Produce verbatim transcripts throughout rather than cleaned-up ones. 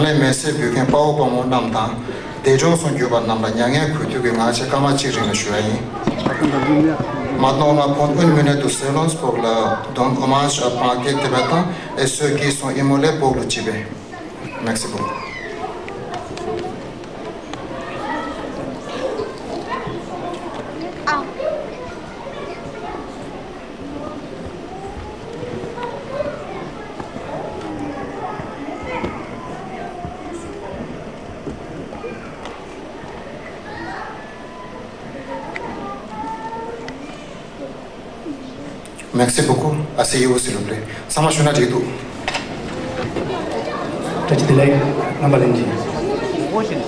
ལན་མེ་སེར་འབུལ་མཁན་དཔའ་བོ་དཔའ་མོ་རྣམས་དང་། འདས་གྲོངས་སུ་གྱུར་པ་རྣམས་ལ་མྱ་ངན་གུས་འདུད་ཀྱི་ངག་བཅད་སྐར་མ་གཅིག་རིང་ལ་ཞུ་ཡ་ཡིན། Maintenant, on va prendre une minute de silence pour le don hommage à Pangkeng tibétain et ceux qui sont immolés pour le Tibet. Merci beaucoup. Merci beaucoup. Asseyez-vous, s'il vous plaît. ཚང་མ་བཞུགས་ན་འགྲིག་འདུག་བཀྲ་ཤིས་བདེ་ལེགས། རྣམ་པ་ལྷན་རྒྱས།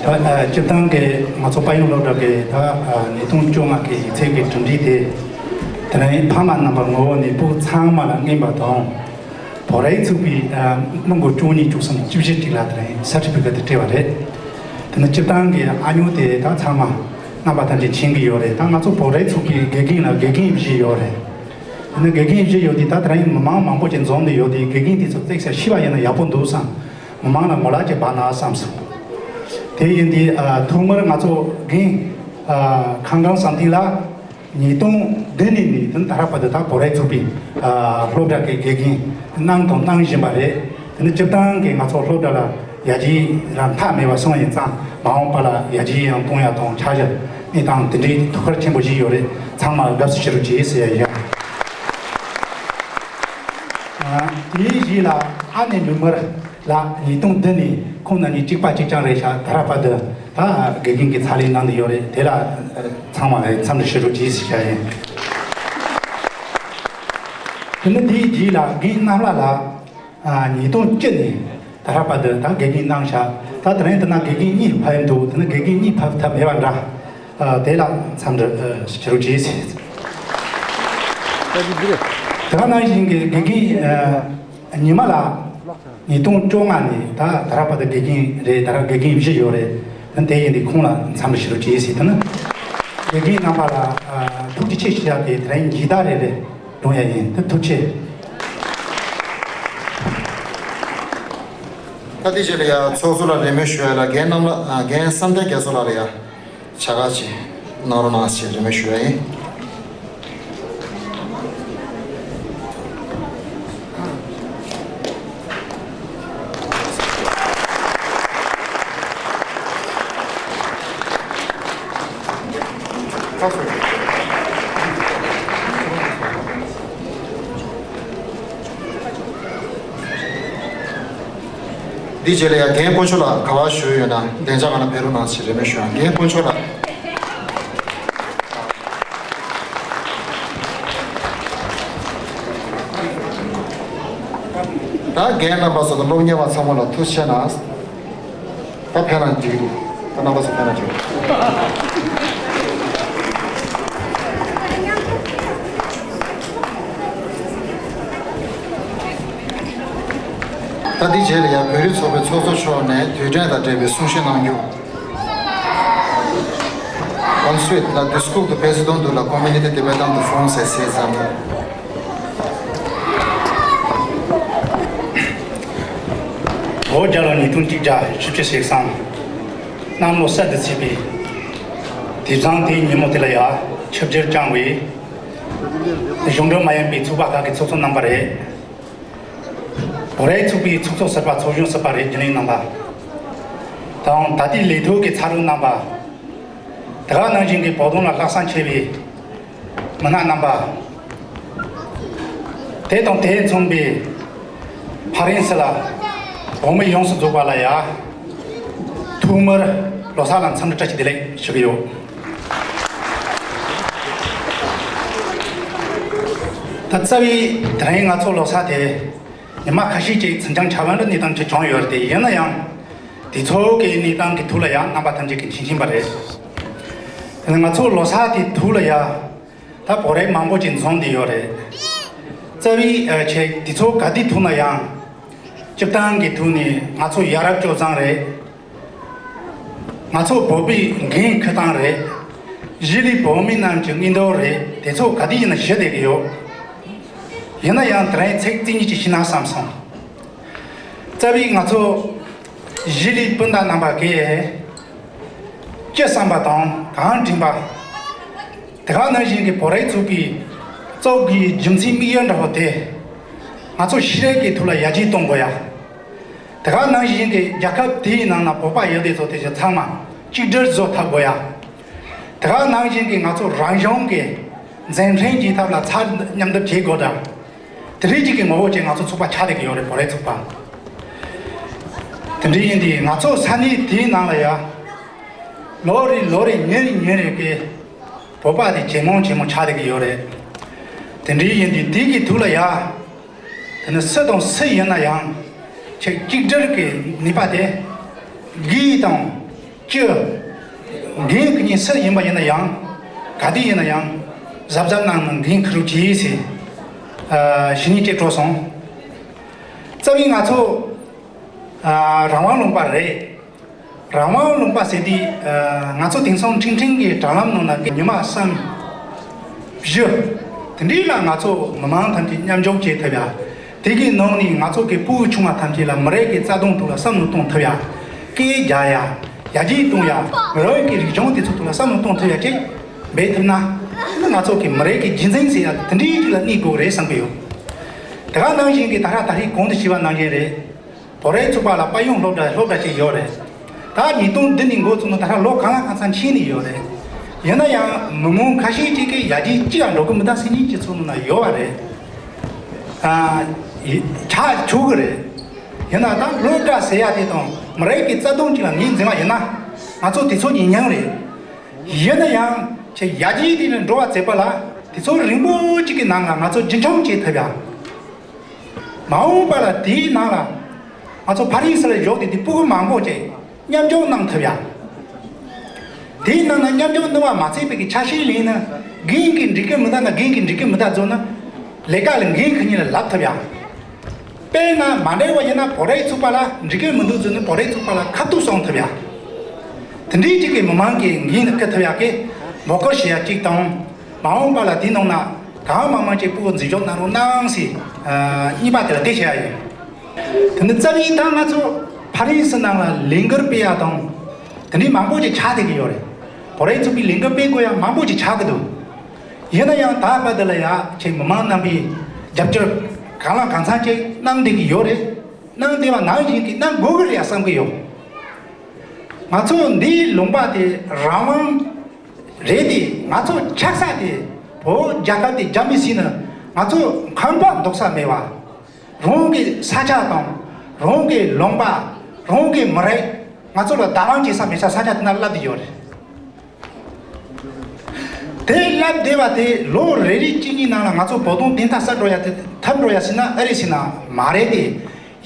ད་ཨ་སྤྱིར་བཏང་གི་ང་ཚོ་དཔལ་ཡོན་སློབ་གྲྭ་གི་ད་ཨ་ཉིས་སྟོང་བཅོ་ལྔ་གི་ཡིག་ཚད་ཀྱི་གྲུབ་འབྲས་དེ། དེ་རིང་ཕ་མ་རྣམ་པ་ངོ་བོ་ནས་ཕྲུ་གུ་ཚང་མ་ལ་རྔན་པ་དང་། བོད་རིགས་ཚོགས་པའི་ཨ་སྔོན་འགོག་བཅུ་གཉིས་བཅུ་གསུམ་བཅུ་བཞི་དེ་ལ་དེ་རིང་སར་ཊི་ཕི་ཀེཊ་དེ་སྤྲད་པ་རེད། དེ་ནི་སྤྱིར་བཏང་གི་ཨ་ཉོ་དེ་ད་ཚང་མ་རྣམ་པ་ཐམས་ཅད་མཁྱེན་གྱི་ཡོད་རེད། ད་ང་ཚོ་བོད་རིགས་ཚོགས་པའི་དགེ་རྒན་ལ་དགེ་རྒན་བཞི་ཡོད་རེད། དེ་ནི་དགེ་རྒན་བཞི་ཡོད་དེ་ད་དེ་རིང་མི་མང་མང་པོ་ཅིག་འཛོམས་ནས་ཡོད་དེ། དགེ་རྒན་དེ་ཚོ་བརྩེགས་ཤིག་ཤི་བ་ཡིན་ན་ཡག་པོ་འདུག་བསམ། མི་མང་ལ་ངོ་ལག་ཅིག་འབག་ན་བསམ་སོང་། དེ་ཡིན་དུས་ཨ་ཐོག་མར་ང་ཚོ་རྒན་ཨ་ཁང་ཁང་བསམ་གཏན་ལགས་ཉིས་སྟོང་བདུན་ནས་ནི་དེ་ད་ལྟ་བར་དུ་ད་བོད་རིགས་ཚོགས་པའི་ཨ་སློབ་གྲྭ་གི་དགེ་རྒན་གནང་དང་གནང་བཞིན་པ་རེད། དེ་ནི་སྤྱིར་བཏང་གི་ང་ཚོ་སློབ་གྲྭ་ལ་ཡར་རྒྱས་རང་མཐའ་མེད་པ་སོང་ཡིན་ཙང་། མ་འོངས་པ་ལ་ཡར་རྒྱས་ཡང་གཏོང་ཡ་དང་ཆ་བཞག་གནས་སྟངས་དེ་འདྲའི་ཐུགས་ཁུར་ཆེན་པོ་བཞེས་ཡོད་རེད། ཚང་མ་དགའ་བསུ་ཞུ་རོགས་གྱིས་ཟེར་ཡ་ཡིན། ཨ་དེའི་རྗེས་ལ་ཨ་ནེ་འབྲུག་དམར་ལགས་ཉིས་སྟོང་བདུན་ནས་ཁོང་རྣམ་གཉིས་གཅིག་པ་གཅིག་རྐྱང་རེད་ཤག་ད་རག་པ་དུ་ད་དགེ་རྒན་གྱི་ཕྱག་ལས་གནང་བསྡད་ཡོད་རེད། དེ་ལ་ཚང་མ་ལ་འཚམས་འདྲི་ཞུ་རོགས་གྱིས་ཟེར་བྱ་ཡིན། དེ་ནི་དེའི་རྗེས་ལ་རྒན་གནམ་ལྷ་ལགས་ཨ་ཉིས་སྟོང་བཅུ་ནས་ད་རག་པ་དུ་ད་དགེ་རྒན་གནང་ཤག་ད་དེ་རིང་དེ་ན་དགེ་རྒན་གཉིས་ཕེབས་འདུག་དེ་ནི་དགེ་རྒན་གཉིས་ཕེབས་ཐབས་མེད་པ་འདྲ། ཨ་དེ་ལ་འཚམས་འདྲི་ཨ་ཞུ་རོགས་གྱིས། དེ་ག་ནང་བཞིན་གྱི་དགེ་རྒན་ཨ་ཉི་མ་ལགས་ཉིས་སྟོང་བཅོ་ལྔ་ནས་ད་ད་རག་པ་དུ་དགེ་རྒན་རེད། ད་རག་དགེ་རྒན་བཞི་ཡོད་རེད། དེ་ཡིན་དུས་ཁོང་ལ་འཚམས་འདྲི་ཞུ་རོགས་གྱིས་ཟེར། དེ་ནི་དགེ་རྒན་རྣམ་པ་ལ་ཨ་ཐུགས་རྗེ་ཆེ་ཞུ་ཡག་དེ་དེ་རིང་འཇིགས་སྐྲག་རེ་རེ་འགྲོ་ཡ་ཡིན། དེ་ཐུགས་རྗེ་ཆེ། ད་དེ་རྗེས་ལ་ཡ་ཚོགས་གཙོ་ལ་རེ་མོས་ཞུ་ཡ་ལ་རྒན་རྣམ་ལ་ཨ་རྒན་བསམ་གཏན་རྒྱ་མཚོ་ལགས་ལ་ཡ་ཕྱག་ཅིག་གནང་རོགས་གནང་ཞེས་རེ་མོས་ཞུ་ཡ་ཡིན། འདི་རྗེས་ལ་ཡང་རྒན་དཀོན་མཆོག་ལགས་ག་པར་བཞུགས་ཡོད་ན་བདེ་འཇགས་ངང་ལ་ཕེབས་རོགས་གནང་ཞེས་རེ་མོས་ཞུ་ཡ། རྒན་དཀོན་མཆོག་ལགས། ད་རྒན་རྣམ་པ་ཚོ་དང་སློབ་གཉེར་བ་ཚང་མ་ལ་ཐུགས་རྗེ་ཆེ་གནང་། ད་ཕེབས་ན་འགྲིག་འདུག་ད་རྣམ་པ་ཚོ་ཕེབས་ན་འགྲིག་ད་འདི་རྗེས་ལ་ཡང་བོད་རིགས་ཚོགས་པའི་ཚོགས་གཙོ་མཆོག་ནས་དུས་དྲན་དང་འབྲེལ་བའི་གསུང་བཤད་གནང་རྒྱུ། Ensuite, le discours du président de la communauté tibétaine de France et ses amis. བོད་རྒྱལ་ལོ་ཉིས་སྟོང་གཅིག་བརྒྱ་བཞི་བཅུ་ཞེ་གསུམ། གནམ་ལོ་གསར་དུ་ཚེས་པའི་དུས་བཟང་དེའི་ཉིན་མོ་དེ་ལ་ཡ་ཆིབས་བསྒྱུར་བསྐྱངས་པའི་གཞུང་འབྲེལ་མ་ཡིན་པའི་ཚོགས་པ་ཁག་གི་ཚོགས་གཙོ་རྣམ་པ་རེད། བོད་རིགས་ཚོགས་པའི་ཚོགས་གཙོ་ཟུར་པ་ཚོགས་གཞོན་ཟུར་པ་རེད། རྒྱུན་ལས་རྣམ་པ་དང་ད་ལྟའི་ལས་ཐོག་གི་ཚ་རུ་རྣམ་པ། དེ་ག་ནང་བཞིན་གྱི་བོད་དོན་ལ་ལྷག་བསམ་ཆེ་བའི་མི་སྣ་རྣམ་པ། དེ་དང་དེས་མཚོན་པའི་ཕ་རན་སི་ལ་བོད་མི་ཡོངས་སུ་རྫོགས་པ་ལ་ཡ་ཐོག་མར་ལོ་གསར་ལ་འཚམས་འདྲི་བཀྲ་ཤིས་བདེ་ལེགས་ཞུ་གི་ཡོད། ད་རྩ་བའི་དེ་རིང་ང་ཚོ་ལོ་གསར་དེ་ཉི་མ་ཁ་ཤས་ཀྱི་འཛིན་སྐྱོང་བྱ་བ་འདི་གནས་སྟངས་ཅིག་བྱུང་ཡོད་རེད་དེ། ཡིན་ན་ཡང་དེ་ཚོ་གི་གནས་སྟངས་ཀྱི་ཐོག་ལ་ཡང་རྣམ་པ་ཐམས་ཅད་ཀྱིས་མཁྱེན་མཁྱེན་པ་རེད། དེ་ནི་ང་ཚོ་ལོ་གསར་དེ་ཐོག་ལ་ཡ་ད་བོད་རིགས་མང་པོ་ཅིག་འཛོམས་བསྡད་ཡོད་རེད། རྩ་བའི་ཨ་ཆེ་དེ་ཚོ་ག་དུས་ཐུག་ན་ཡང་སྤྱིར་བཏང་གི་ཐོག་ནས་ང་ཚོ་ཡ་རབས་སྤྱོད་བཟང་རེད། ང་ཚོ་བོད་པའི་འགན་འཁུར་སྟངས་རེད། གཞིས་ལུས་བོད་མི་རྣམས་ཀྱི་མངོན་འདོད་རེད། དེ་ཚོ་ག་དུས་ཡིན་ན་ཞུ་བསྡད་ཀྱི་ཡོད། ཡིན་ན་ཡང་དེ་རིང་ཚིག་རྩིས་གཉིས་ཅིག་ཞུས་ན་བསམ་སོང་། རྩ་བའི་ང་ཚོ་ གཞིས་ལུས་སྤུན་ཟླ་རྣམ་པ་གིས་ཅི་བསམ་པ་དང་གང་དྲན་པ། དེ་ག་ནང་བཞིན་གྱི་བོད་རིགས་ཚོགས་པའི་གཙོ་བོའི་རྒྱུ་མཚན་དམིགས་ཡུལ་འདྲ་བོ་དེ། ང་ཚོ་ཤེས་རིག་གི་ཐོག་ལ་ཡར་རྒྱས་གཏོང་དགོས་ཡ། དེ་ག་ནང་བཞིན་གྱི་རྒྱལ་ཁབ་དེའི་ནང་ན་བོད་པ་ཡོད་དེ་ཚོ་དེ་ཚོ་ཚང་མ་གཅིག་སྒྲིལ་བཟོ་ཐུབ་དགོས་ཡ། དེ་ག་ནང་བཞིན་གྱི་ང་ཚོ་རང་གཞུང་གི་འཛིན་སྐྲུན་གྱི་ཐབས་ལ་ཚད་མཉམ་དུ་བྱེད་དགོས་དང་། དེ་རིགས་ཅིག་གི་ངོ་བོ་ཅན་ང་ཚོ་ཚོགས་པ་ཆགས་བསྡད་ཀྱི་ཡོད་རེད། བོད་རིགས་ཚོགས་པ། དེ་འདྲ་ཡིན་དུས་ང་ཚོ་ས་གནས་དེའི་ནང་ལ་ཡ། ལོ་རེ་ལོ་རེ་ཉིན་རེ་ཉིན་རེ་གི་བོད་པ་དེ་ཇེ་མང་ཇེ་མང་ཆགས་བསྡད་ཀྱི་ཡོད་རེད། དེ་འདྲ་ཡིན་དུས་དེ་གི་ཐོག་ལ་ཡ། དེ་ནི་སུ་དང་སུ་ཡིན་ན་ཡང་། ཁྱེད་གཅིག་སྒྲིལ་གྱི་ནུས་པ་དེ། དགེ་དང་། སྤྱི། འགན་ཁུར་མཁན་སུ་ཡིན་པ་ཡིན་ན་ཡང་། ག་དུས་ཡིན་ན་ཡང་། གཟབ་གཟབ་གནང་ནས་འགན་འཁུར་རོགས་གྱིས་ཟེར། ཨ། ཞུ་སྙིང་སྐྱེས་སྤྲོ་སོང་། རྩ་བའི་ང་ཚོ། ཨ། རང་དབང་ལུང་པ་རེད། རང་དབང་ལུང་པ་ཟེར་དུས། ཨ། ང་ཚོ་དེང་སང་འཕྲིན་ཕྲན་གྱི་དྲ་ལམ་ནང་ན་གི་ཉི་མ་གསུམ། བཞི། དེ་འདྲའི་ལ་ང་ཚོ་མི་མང་ཐམས་ཅད་མཉམ་འཇོག་བྱེད་ཐུབ་ཡ། དེ་གའི་ནང་ནས་ང་ཚོ་གི་ཕྲུ་གུ་ཆུང་བ་ཐམས་ཅད་ལ་མི་རིགས་ཀྱི་རྩ་དོན་ཐོག་ལ་བསམ་བློ་གཏོང་ཐུབ་ཡ། སྐད་རྒྱག་ཡ། ཡར་རྒྱས་གཏོང་ཡ། མི་རིགས་ཀྱི་རིག་གཞུང་དེ་ཚོ་ཐོག་ལ་བསམ་བློ་གཏོང་ཐུབ་ཡ་ཅིག་འབད་ཐུབ་ན། ང་ཚོ་གི་མི་རིགས་ཀྱི་རྒྱུན་འཛིན་ཟེར་ཡ་དེ་འདྲའི་ཅིག་ལ་གནས་དགོས་རེད་བསམ་གི་ཡོད། དེ་ག་ནང་བཞིན་གྱི་ད་ར་ད་རེས་གོང་དུ་ཞུས་པ་ནང་བཞིན་རེད། བོད་རིགས་ཚོགས་པ་ལ་པར་ཡང་སློབ་གྲྭ་སློབ་གྲྭ་ཅིག་ཡོད་རེད། ད་ཉིས་སྟོང་བདུན་ནས་འགོ་བཙུགས་ནས་ད་ལྟ་ལོ་གང་ལ་གང་འཚམ་ཕྱིན་ནས་ཡོད་རེད། ཡིན་ན་ཡང་མི་མང་ཁ་ཤས་ཅིག་གིས་ཡར་རྒྱས་ཅི་ཡང་འགྲོ་གི་མི་འདུག་ཟེར་མཁན་གྱི་ཚོགས་ནང་ན་ཡོད་པ་རེད། ཨ། ཡི། ཆགས་ཆོག་གི་རེད། ཡིན་ན་ད་སློབ་གྲྭ་ཟེར་ཡ་དེ་དང་མི་རིགས་ཀྱི་རྩ་དོན་ཅིག་ལ་ངོས་འཛིན་པ་ཡིན་ན། ང་ཚོ་དེ་ཚོ་ཉེ་མྱང་རེད། ཡིན་ན་ཡང་ཁྱེད་ཡར་རྒྱས་དེ་ནས་འགྲོ་བ་མཛད་པ་ལ་དེ་ཚོ་རིང་པོ་ཅིག་གི་ནང་ལ་ང་ཚོ་རྒྱུན་འཁྱོངས་བྱེད་ཐུབ་ཡ། མ་འོངས་པ་ལ་དེའི་ནང་ལ་ང་ཚོ་ཕ་རན་སི་ལ་བཞུགས་བསྡད་དེ་ཕྲུ་གུ་མང་པོ་ཅིག་མཉམ་འཇོག་གནང་ཐུབ་ཡ། དེའི་ནང་ན་མཉམ་འཇོག་གནང་བ་མ་ཚད་པའི་གི་ཆ་ཤས་ལེན་ན་རྒན་གྱིས་འགྲིག་གི་མི་འདུག་ན་རྒན་གྱིས་འགྲིག་གི་མི་འདུག་བཟོ་ན། ལས་ཀ་ལ་འགན་ཁུར་མཁན་ལ་ལབ་ཐུབ་ཡ། དཔེར་ན་མ་འདྲ་བ་ཡིན་ན་བོད་རིགས་ཚོགས་པ་ལ་འགྲིག་གི་མི་འདུག་བཟོ་ན་བོད་རིགས་ཚོགས་པ་ལ་ཁ་ཐུག་གསུང་ཐུབ་ཡ། དེ་འདྲའི་ཅིག་གི་མི་མང་གི་འགན་ཁུར་ཐུབ་ཡ་གི་འབོད་སྐུལ་བྱེད་ཡ་གཅིག་དང་། མ་འོངས་པ་ལ་དེའི་ནང་ན་གང་མང་མང་ཅིག་ཕྲུ་གུ་འཛིན་སྐྱོང་གནང་རོགས་གནང་ཟེར། ཨ། གཉིས་པ་དེ་ལ་དེ་བྱེད་ཡ་ཡིན། དེ་ནི་རྩ་བའི་ད་ང་ཚོ་ཕ་རན་སི་ནང་ལ་ལས་འགུལ་སྤེལ་ཡ་དང་། དེ་འདྲའི་མང་པོ་ཅིག་ཆགས་བསྡད་ཀྱི་ཡོད་རེད། བོད་རིགས་ཚོགས་པའི་ལས་འགུལ་སྤེལ་དགོས་ཡ་མང་པོ་ཅིག་ཆགས་ཀྱི་འདུག་ཡིན་ན་ཡང་ད་བར་དུ་ལ་ཡ་ཁྱེད་མི་མང་རྣམ་པའི་རྒྱབ་སྐྱོར་གང་ལ་གང་འཚམ་ཅིག་གནང་བསྡད་ཀྱི་ཡོད་རེད། གནང་བསྡད་པ་ནང་བཞིན་གྱི་གནང་དགོས་ཀྱི་རེད་བསམ་གྱི་ཡོད། ང་ཚོ་འདིའི་ལུང་པ་དེ་རང་དབང་རེད་དེ། ང་ཚོ་ཆགས་ས་དེ་བོད་རྒྱལ་ཁབ་དེ་རྒྱ་མི་སྲིད་ན་ང་ཚོ་ཁང་པ་འདུག་ས་མེད་པ། རང་གི་ས་ཆ་དང་། རང་གི་ལུང་པ། རང་གི་མི་རིགས། ང་ཚོ་ལ་བདག་དབང་བྱེད་ས་མེད་ས་ས་ཆ་དེ་ན་བསླབ་བསྡད་ཡོད་རེད། དེ་བསླབ་བསྡད་པ་དེ་ལོ་རེ་རེ་གཅིག་གཉིས་ནང་ལ་ང་ཚོ་བོད་དོན་བདེན་མཐའ་གསལ་འགྲོ་ཡ་དེ་ཐབས་འགྲོ་ཡ་ཟེར་ན་ཨ་རེད་ཟེར་ན་མ་རེད་དེ།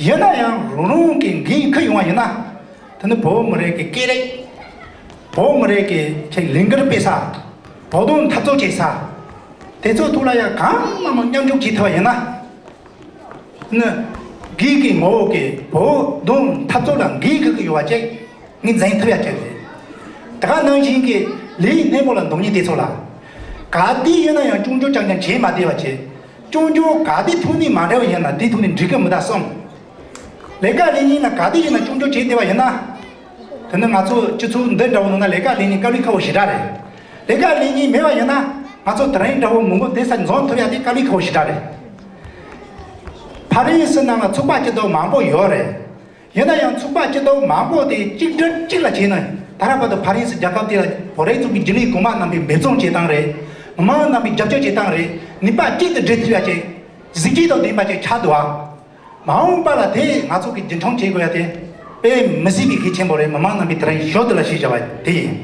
ཡིན་ན་ཡང་རང་རང་གི་འགན་ཁུར་ཡོང་བ་ཡིན་ན། དེ་ནི་བོད་མི་རིགས་ཀྱི་སྐད་རིགས། བོད་མི་རིགས་ཀྱི་ཁྱེད་ལས་འགུལ་སྤེལ་ས། བོད་དོན་འཐབ་རྩོད་བྱེད་ས། དེ་ཚོ་ཐོག་ལ་ཡང་གང་མང་མང་མཉམ་ཞུགས་བྱེད་ཐུབ་པ་ཡིན་ན། ནི། སྒེར་གྱི་ངོ་བོ་གི་བོད་དོན་འཐབ་རྩོད་ལ་འགན་འཁུར་གྱི་ཡོད་པ་ཅིག་ངས་འཛིན་ཐུབ་ཡ་ཅིག་རེད། དེ་ག་ནང་བཞིན་གྱི་ལས་སྣེ་མོ་ལ་འདུག་མཁན་དེ་ཚོ་ལ། ག་དུས་ཡིན་ན་ཡང་སྐྱོན་བརྗོད་རྐྱང་རྐྱང་བྱེད་མ་བདེ་བ་བྱེད། སྐྱོན་བརྗོད་ག་དུས་ཐོག་ནས་མ་འདྲ་བ་ཡིན་ན་དེ་ཐོག་ནས་འགྲིག་གི་མི་འདུག་གསུངས། ལས་ཀ་ལས་ཉིན་ལ་ག་དུས་ཡིན་ན་སྐྱོན་བརྗོད་བྱེད་བདེ་བ་ཡིན་ན། དེ་ནི་ང་ཚོ་སྤྱི་ཚོགས་འདི་འདྲ་བོ་ནང་ན་ལས་ཀ་ལས་ཉིན་དཀའ་ལས་ཁག་པོ་ཞེ་དྲག་རེད། ལས་ཀ་ལས་ཉིན་མེད་པ་ཡིན་ན་ང་ཚོ་དེ་རིང་འདྲ་བོ་མང་པོ་བསྡད་ས་འཛོམས་ཐུབ་ཡ་དེ་དཀའ་ལས་ཁག་པོ་ཞེ་དྲག་རེད། ཕ་རན་སི་ནང་ལ་ཚོགས་པ་སྐྱིད་སྡུག་མང་པོ་ཡོད་རེད། ཡིན་ན་ཡང་ཚོགས་པ་སྐྱིད་སྡུག་མང་པོ་དེ་གཅིག་སྒྲིལ་གཅིག་ལ་བྱས་ན་ད་ར་བར་དུ་ཕ་རན་སི་རྒྱལ་ཁབ་དེ་ལ་བོད་རིགས་ཚོགས་པའི་རྒྱུན་ལས་གོང་མ་རྣམ་པའི་འབད་བརྩོན་བྱེད་སྟངས་རེད། མི་མང་རྣམ་པའི་རྒྱབ་སྐྱོར་བྱེད་སྟངས་རེད། ནུས་པ་གཅིག་ཏུ་སྒྲིལ་ཐུབ་ཡ་ཅིག་གཟི་བརྗིད་དང་ལྡན་པ་ཅིག་ཆགས་འདུག་ཨ། མ་འོངས་པ་ལ་དེ་ང་ཚོ་གི་རྒྱུན་འཁྱོངས་བྱེད་དགོས་ཡ་དེ་དཔེ་མི་སྲིད་པའི་གལ་ཆེན་པོ་རེད། མི་མང་རྣམ་པས་དེ་རིང་ཞོར་དུ་ལ་ཤེས་བྱ་བ་དེ་ཡིན།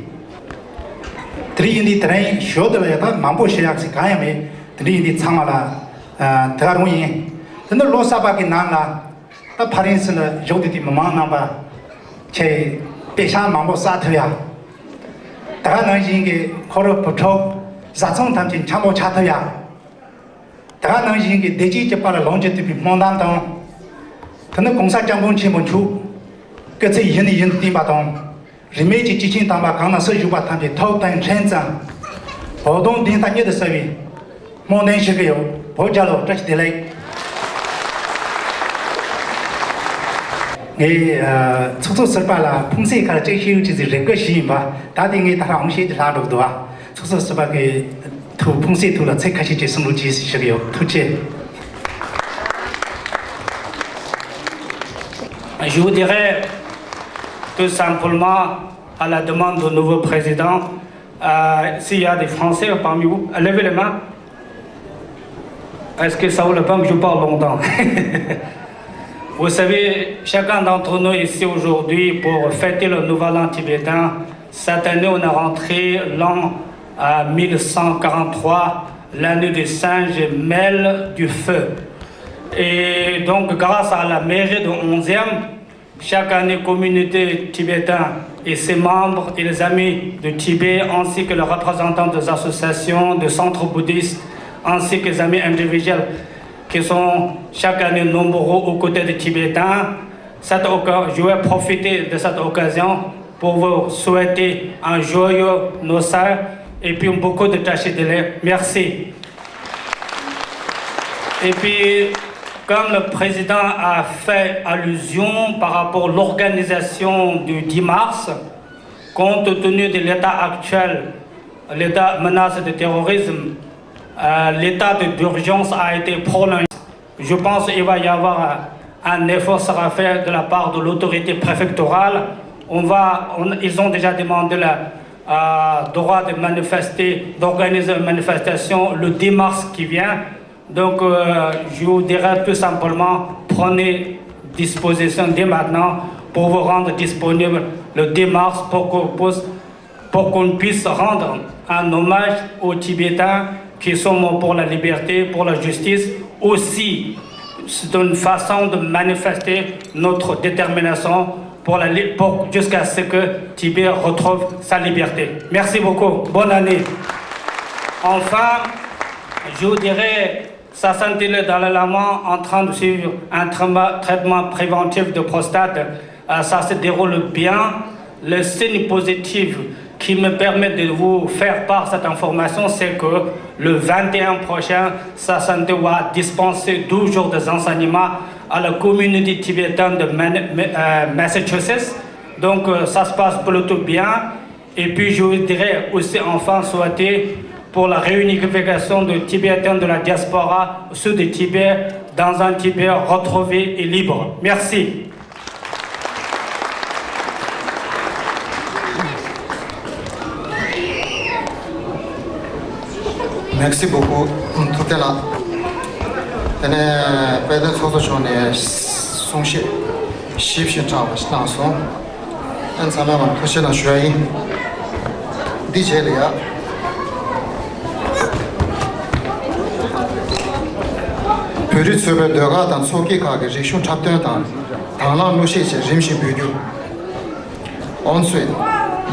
དེ་རིང་ཡིན་དུས་དེ་རིང་ཞོར་དུ་ལ་ཡ་ད་མང་པོ་བཤད་ཡག་ཅིག་གང་ཡང་མེད། དེ་འདྲ་ཡིན་དུས་ཚང་མ་ལ་ཨ་དེ་ག་རང་ཡིན། དེ་ནི་ལོ་གསར་པ་གི་ནང་ལ་ད་ཕ་རན་སི་ལ་བཞུགས་བསྡད་དུས་མི་མང་རྣམ་པ་ཆེ་པེ་ཤག་མང་པོ་བསགས་ཐུབ་ཡ། དེ་ག་ནང་བཞིན་གྱི་ཁོ་རང་བུ་ཕྲུག་བཟའ་ཚང་ཐམས་ཅད་འཆམ་པོ་ཆགས་ཐུབ་ཡ། དེ་ག་ནང་བཞིན་གྱི་བདེ་སྐྱིད་ཀྱི་དཔལ་ལ་ལོངས་སྤྱོད་ཐུབ་པའི་སྨོན་ལམ་དང་། དེ་ནི་གོང་ས་སྐྱབས་མགོན་ཆེན་པོ་མཆོག་སྐུ་ཚེ་ཡུན་ནས་ཡུན་དུ་བརྟན་པ་དང་། རིས་མེད་ཀྱི་སྐྱེས་ཆེན་དམ་པ་གང་ན་སུ་བཞུགས་པ་ཐམས་ཅད་ཐུགས་དམ་མཁྱེན་ཙམ། བོད་དོན་བདེན་མཐའ་མྱུར་དུ་གསལ་བའི་སྨོན་འདུན་ཞུ་གི་ཡོད། བོད་རྒྱལ་ལོ། བཀྲ་ཤིས་བདེ་ལེགས། ངས་ཨ་ཚོགས་གཙོ་ཟུར་པ་ལ་ཕུང་སེ་ཁར་ཅིག་ཤེས་ཡོད་ཅིག་ཟིག་རེ་སྐུལ་ཞུས་ཡིན་པ། ད་དེ་ངས་ད་རང་བཤད་ཀྱི་ལྷག་འགྲོ་གི་འདུག་ཨ། ཚོགས་གཙོ་ཟུར་པ་གི་ཐུགས་ཕུང་སེ་ཐུགས་ལ་ཚིག་ཁ་ཤས་ཅིག་གསུང་རོགས་གྱིས་ཞུ་གི་ཡོད། ཐུགས་རྗེ་ཆེ། Je voudrais tout simplement, à la demande du nouveau président, euh, s'il y a des Français parmi vous, levez les mains. Est-ce que ça vaut la peine que je parle longtemps? Vous savez, chacun d'entre nous ici aujourd'hui pour fêter le nouvel an tibétain, cette année on a rentré l'an, euh, mille cent quarante-trois, l'année du singe, mêle du feu. Et donc, grâce à la mairie de onzième, chaque année, communauté tibétaine et ses membres et les amis de Tibet, ainsi que les représentants des associations, des centres bouddhistes, ainsi que les amis individuels qui sont chaque année nombreux aux côtés des Tibétains, cette oca-, je vais profiter de cette occasion pour vous souhaiter un joyeux Noël et puis beaucoup de Tashi Delek. Merci. Et puis, comme le président a fait allusion par rapport à l'organisation du dix mars, compte tenu de l'état actuel, l'état menace de terrorisme, euh, l'état de, d'urgence a été prolongé. Je pense qu'il va y avoir un effort sera fait de la part de l'autorité préfectorale. On va, on, ils ont déjà demandé le, euh, droit de manifester, d'organiser une manifestation le dix mars qui vient. Donc, euh, je vous dirais tout simplement, prenez disposition dès maintenant pour vous rendre disponible le dix mars pour que vous pour qu'on puisse rendre un hommage aux Tibétains qui sont morts pour la liberté, pour la justice. Aussi, c'est une façon de manifester notre détermination pour la li-, pour, jusqu'à ce que Tibet retrouve sa liberté. Merci beaucoup. Bonne année. Enfin, je voudrais Sa Sainteté le Dalai Lama en train de suivre un traima-, traitement préventif de prostate. Euh, ça se déroule bien. Le signe positif qui me permet de vous faire part cette information, c'est que le vingt et un prochain, Sa Sainteté va dispenser douze jours des enseignements à la communauté tibétaine de Man-, euh, Massachusetts. Donc, euh, ça se passe plutôt bien. Et puis, je voudrais aussi enfin souhaiter pour la réunification de Tibétains de la diaspora au sud de Tibet dans un Tibet retrouvé et libre. Merci. Merci beaucoup. ཐུབ་བསྟན་ལགས། དེ་ནས་དཔལ་ལྡན་ཚོགས་གཙོ་མཆོག་ནས་གསུང་བཤད་ཞིབ་ཞིབ་དྲག་པ་ཞིག་གནང་སོང་། ཨ་ནི་ཚང་མས་ཐུགས་རྗེ་གནང་ཞུ་ཡ་ཡིན། འདི་རྗེས་ལ་ཡ། བོད་རིགས་ཚོགས་པའི་ཟློས་གར་དང་ཚོགས་སྐྱིད་ཁག་གི་རིག་གཞུང་འཁྲབ་སྟོན་དང་དང་བླངས་གླུ་གཞས་བཅས་རིམ་བཞིན་འབུལ་རྒྱུ། Ensuite,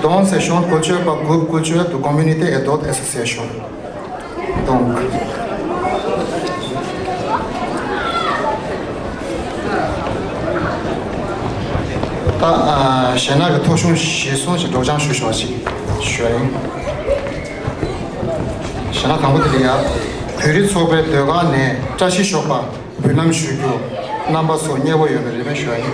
danse et chant culturel par groupe culturel de communauté et d'autres associations. Donc, ད་ཨ་གཞས་སྣ་གི་ཐོ་གཞུང་གཞིར་བཟུང་ཞིག་སྒྲོག་སྦྱང་ཞུ་ཆོག་ཅིག་ཞུ་ཡ་ཡིན། གཞས་སྣ་དང་པོ་དེ་ལ་ཡ། བོད་རིགས་ཚོགས་པའི་ཟློས་གར་ནས་བཀྲ་ཤིས་ཞོགས་པ། འབུལ་ལམ་ཞུ་རྒྱུ། རྣམ་པ་ཚོ་མཉེས་པོ་ཡོད་པའི་རེ་བ་ཞུ་བ་ཡིན།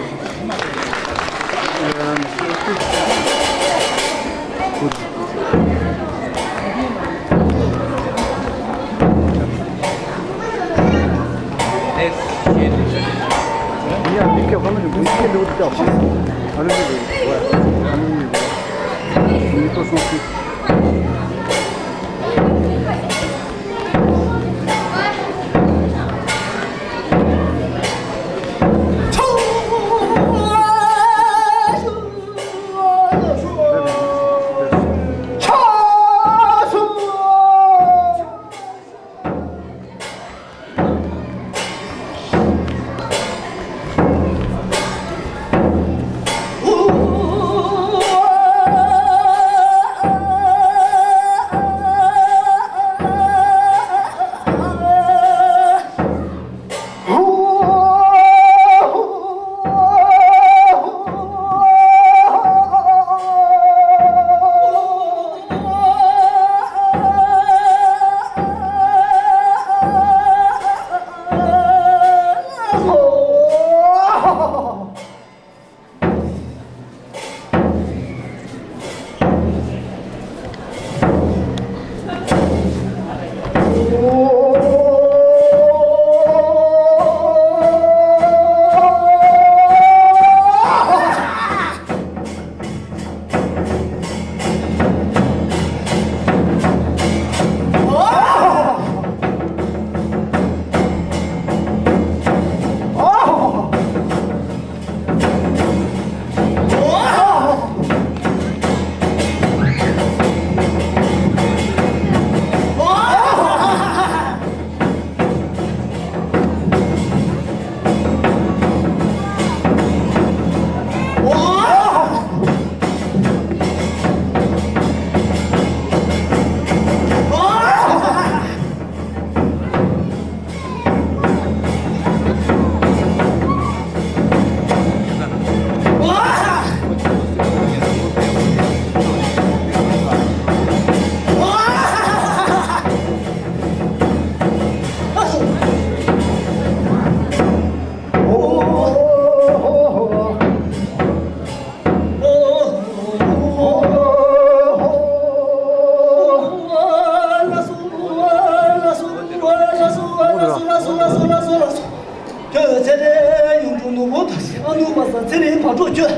ཁྱོད།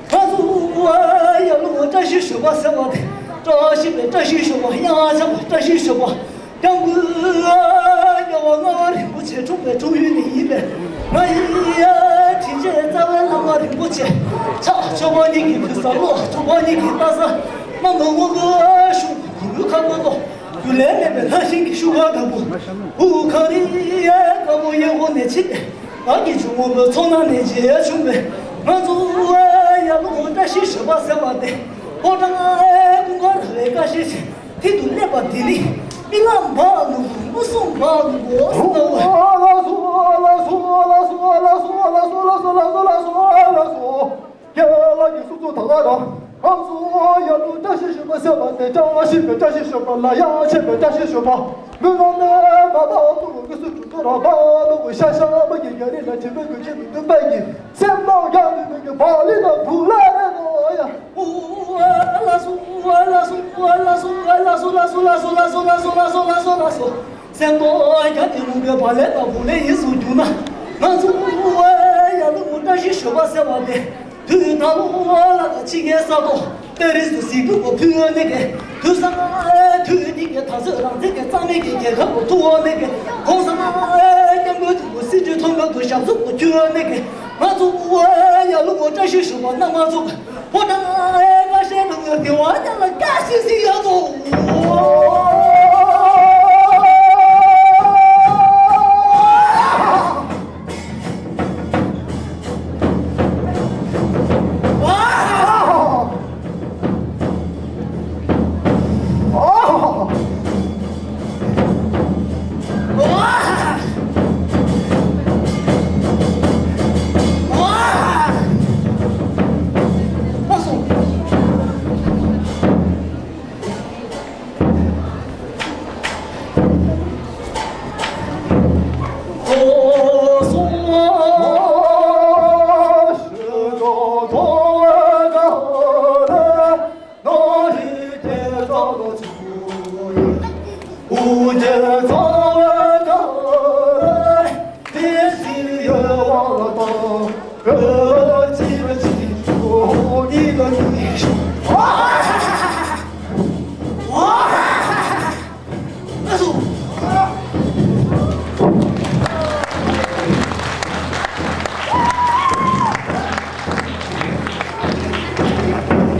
ང་ཚོ་ཡར་ཀླུང་བཀྲ་ཤིས་ཞོལ་པ་ཟེར་བ་དེ། བཀྲ་ཤིས་པའི་བཀྲ་ཤིས་ཞོལ་པ། དབྱངས་འཆང་བའི་བཀྲ་ཤིས་ཞོལ་པ། སྐྱབས་མགོན་རྒྱལ་བ་ལྔ་པ་རིན་པོ་ཆེ་འཁྲུངས་པའི་འཁྲུངས་ཡུལ་ནས་ཡིན་པས། ང་ཡི་དྲིན་ཆེན་རྩ་བའི་བླ་མ་རིན་པོ་ཆེ། ཕྱག་མཆོད་པ་ཉིད་ཀྱི་ཕུལ་ས། བློ་མཆོད་པ་ཉིད་ཀྱི་ལྟ་ས། རྣམ་པ་སྔོན་པོའི་གཞུང་གུ་རུ་ཁ་བ་ཏོ། རྒྱུ་ལས་མེད་པའི་ལྷ་ཞིང་གི་ཤུགས་ཁ་དང་པོ། ཧུ་ཁ་རི་ཡ་དཀར་པོ་གཡས་སྐོར་ནས་ཕྱིན་ཏེ། བདག་གི་ཆུ་སྔོན་པོའི་མཚོ་ནང་ནས་རྗེས་བྱུང་བའི། ང་ཚོ་ཡར་ཀླུང་བཀྲ་ཤིས་ཞོལ་པ་ཟེར་བ་དེ། ཕོ་བྲང་ཀུན་དགའ་ར་བའི་ཀ་ཤེད་ཆེ། མཐིལ་དུ་སླེབས་པ་དེ་ནི། རྨི་ལམ་འབའ་ནོར་བུ། མུ་གསུམ་འབའ་ནོར་བུ་ཟེར་ན། ལགས་སོ། ལགས་སོ། རྒན་ལགས་ཀྱིས་གསུང་ཚུལ་དག་ལ་ར། ང་ཚོ་ཡར་ཀླུང་བཀྲ་ཤིས་ཞོལ་པ་ཟེར་བ་དེ། བཀྲ་ཤིས་པའི་བཀྲ་ཤིས་ཞོལ་པ་ལ། ཡ་ཆེན་པའི་བཀྲ་ཤིས་ཞོལ་པ། མི་རྣམས་ནས་མ་པ་འོག་ཏུ་དགོས་སུ་གྲུབ་ཐོབ་ར་པ་ལོ་གོ་ཤ་ཤ་པ་གི་རྒྱ་རི་ལ་དྲན་པའི་དགོས་ཆེན་མི་འདུག་པ་གི་སེམས་ནང་ཡང་མི་མི་གི་བག་ལེབ་དང་བུ་ལ་རེ་ནོ་ཡ། ལ་སུ་ལ་སུ་ལ་སུ་ལ་སུ་ལ་སུ། སེམས་རྟོགས་རྒྱ་དེ་རུང་གི་བག་ལེབ་དང་བུ་ལེབ་ཡིན་གསུངས་རྒྱུ་ན། ང་ཚོ་ཡར་ཀླུང་བཀྲ་ཤིས་ཞོལ་པ་ཟེར་བ་དེ། དུས་ད་ལོ་ལ་ཕྱི་རྒྱལ་ས་ཐོག་པེ་རི་སུ་གཟིགས་སྐུ་གོ་ཕུལ་ནས་གི། དུས་སང་དུས་ཉིན་གྱི་ད་ཚོད་རང་བཙན་གྱི་རྩ་མེད་ཀྱི་རྒྱལ་ཁབ་ཀྱི་ཐུ་བ་ནས་གི། གོང་ས་སྐྱབས་མགོན་ཆེན་པོ་སྲིད་བྱུས་ཐོག་མ་དུ་ཞབས་སོར་དུ་བསྐྱོན་ནས་གི། ང་ཚོ་ཡར་ཀླུང་བཀྲ་ཤིས་ཞོལ་པ་རྣམ་པ་ཚོ། ཕོ་བྲང་ཨེ་ཀ་ཤེད་དུ་ངོས་དེ་བ་ཉག་ལ་བཀྲ་ཤིས་ཤིག་ཡོད་དོ།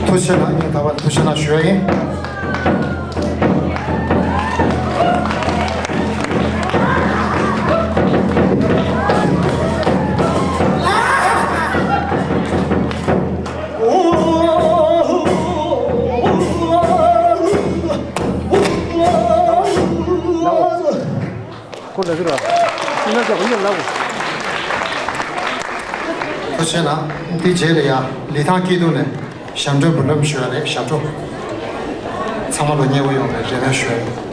ཐུགས་རྗེ་གནང་། ངས་ད་བར་ཐུགས་རྗེ་གནང་ཞུ་ཡ་ཡིན། ཁོ་ལ་ཟེར་བ། ཤིང་ནགས་ཀྱི་དབུ་ཡོད་ལ། ཐུགས་རྗེ་གནང་། འདི་རྗེས་ལ་ཡང་ལི་ཐང་སྐྱིད་སྡུག་ནས་ཞབས་བྲོ་འབུལ་ལམ་ཞུ་བ་རེད། ཞབས་བྲོ། ཚང་མ་ལ་མཉེས་པོ་ཡོང་བའི་རེ་སྨོན་ཞུ་བ་རེད།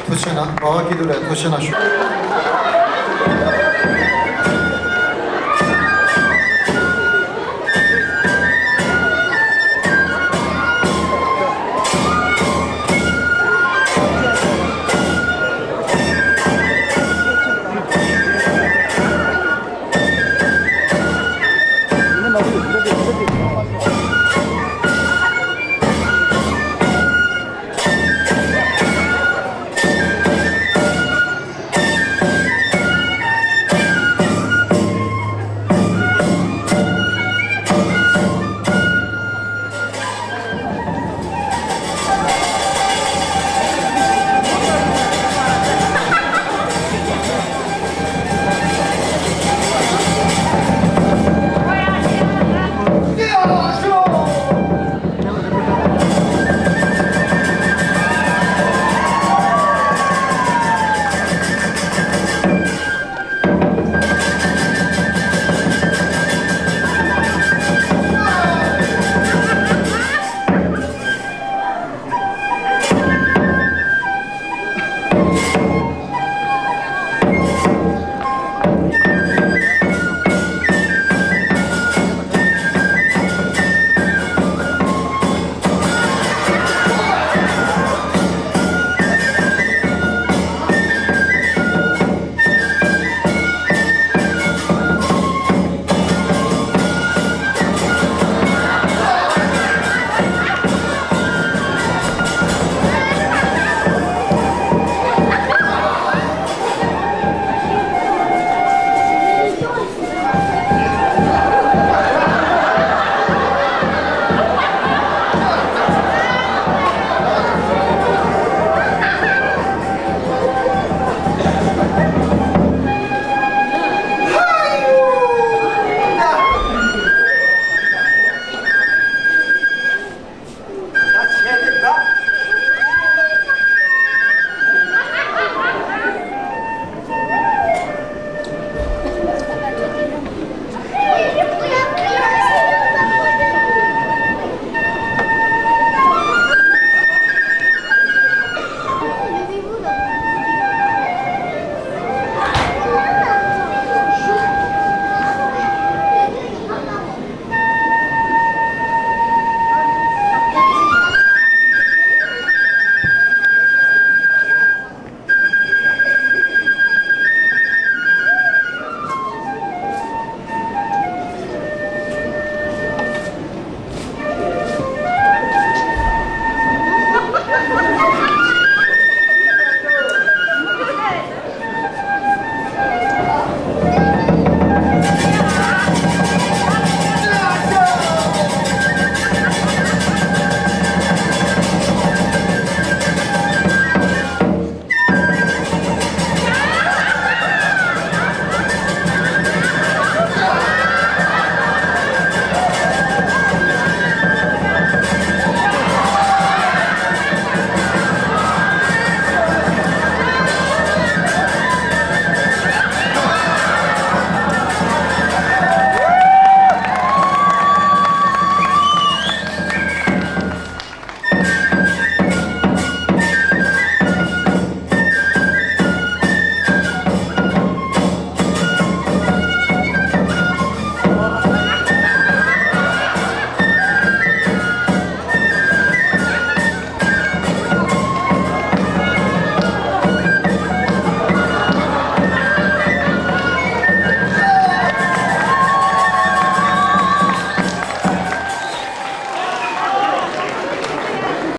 ཐུགས་རྗེ་གནང་། འབའ་བ་སྐྱིད་སྡུག་ལགས་ཐུགས་རྗེ་གནང་ཞུ།